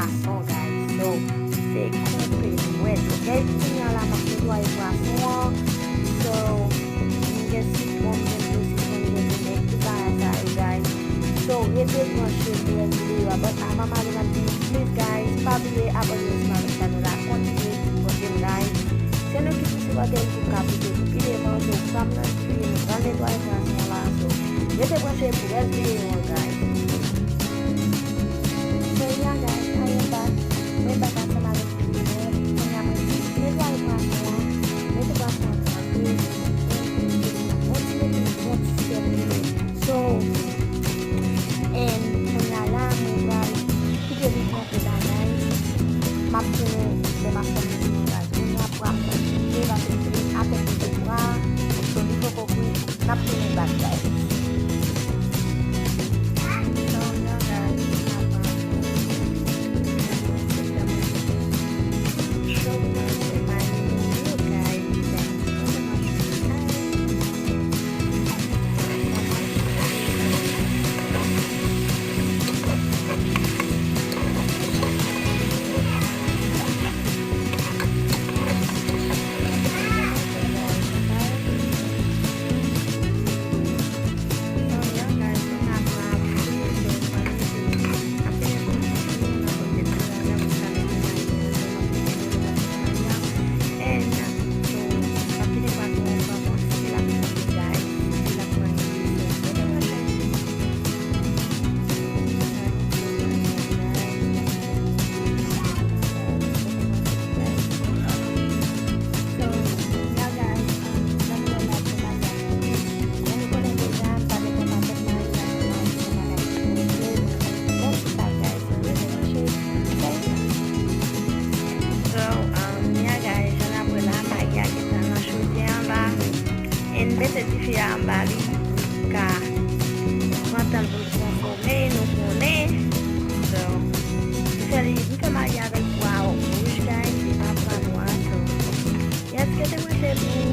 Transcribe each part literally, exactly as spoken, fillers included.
Pwason, guys. So, se koupe dwèt, ok? Kounye a la, m ap netwaye pwason an. So, m gen sitwon, m gen dlo sitwon, m gen vinèg, tout bagay sa yo, guys. So, rete branche pou rès videyo a. But, avan m ale, m ap di nou, please, guys, pa bliye abòne ansanm avèk chanèl la. Kontinye sipòte m, guys. Se nou ki pou sipòte m pou m ka pouse pou pi devan. So, fwa m nan fini, m pral netwaye pwason an la. So, rete branche pou rès videyo an, guys. So, yeah, guys, I am back. Mwen back ansanm avèk videyo. Kounye a mwen di, netwaye pwason an, mete pwason an trante, kontinye pou yon bon ti sèl videyo. So, and kounye a la, mwen pral kite li pran bagay. M ap tounen lè m ap fè mwen bagay. Kounye a pral kite, paske li atè kote bra, so li poko kwit. N ap tounen back, guys. So, yeah, guys, n ap So, um, yeah, guys, jan n ap wè la, mayi a gentan nan chodyè anba. And m mete dife a anba li pou l ka pran tan l pou l transfòme, nou konnen. So, m fè li, m fè mayi avèk pwa wouj, guys, e pa pwa nwa. So, yes, rete branche pou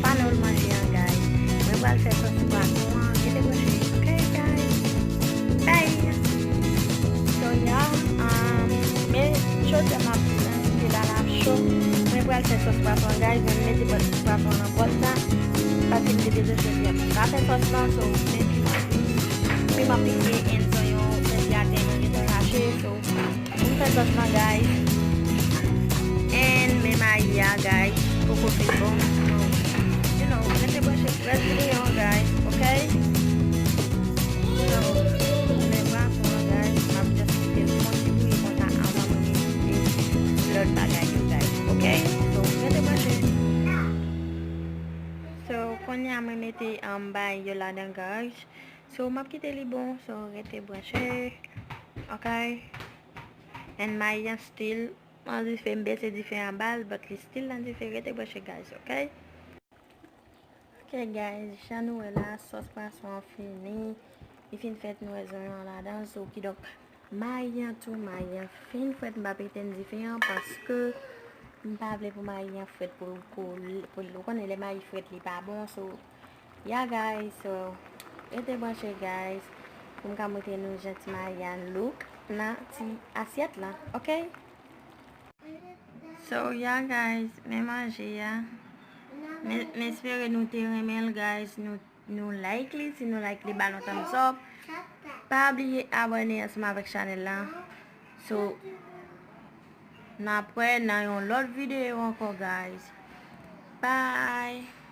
panòl manje an, guys. Mwen pral fè sòs pwason an, rete branche. Ok, guys. Bye. So, yeah, um, men chodyè m ap kite la, l ap cho. Mwen pral fè sòs pwason, guys. Mwen mete sòs pwason nan bòl la. Paske m te bezwen chodyè m. M pa fè sòs lan, so, men piman, piman pike, and zonyon, men gratèn, mwen gentan rache, so, pou m fè sòs lan, guys. And men mayi a, guys, poko fin bon. So, you know, rete branche pou rès videyo an, guys, ok? So, men pwason an, guys, m ap just kite l fon ti bouyi konsa anvan pou m kite lòt bagay yo, guys, ok? So, rete branche. So, kounye a mwen mete, um, bay yo ladan, guys. So, m ap kite li bon. So, rete branche. Ok. And mayi an still nan dife, m bese dife an ba l, but li still nan dife, rete branche, guys, ok? Ok, guys, jan nou wè la, sòs pwason an fini. Li fin fèt, nou wè zonyon an ladan, so, kidonk, mayi an tou, mayi an fin fèt, m p ap etenn dife an, paske m pa vle pou mayi an frèt, pou l, pou l, pou l, ou konnen lè mayi frèt, li pa bon, so, yeah, guys, so, rete branche, guys, pou m ka montre nou jan ti mayi an look nan ti asyèt lan, ok? So, yeah, guys, men manje a. Men, men espere nou te renmen l, guys. Nou, nou like li. Si nou like li, ba nou thumbs up. Pa bliye abòne ansanm avèk chanèl la. So, n ap wè nan yon lòt videyo ankò, guys. Bye!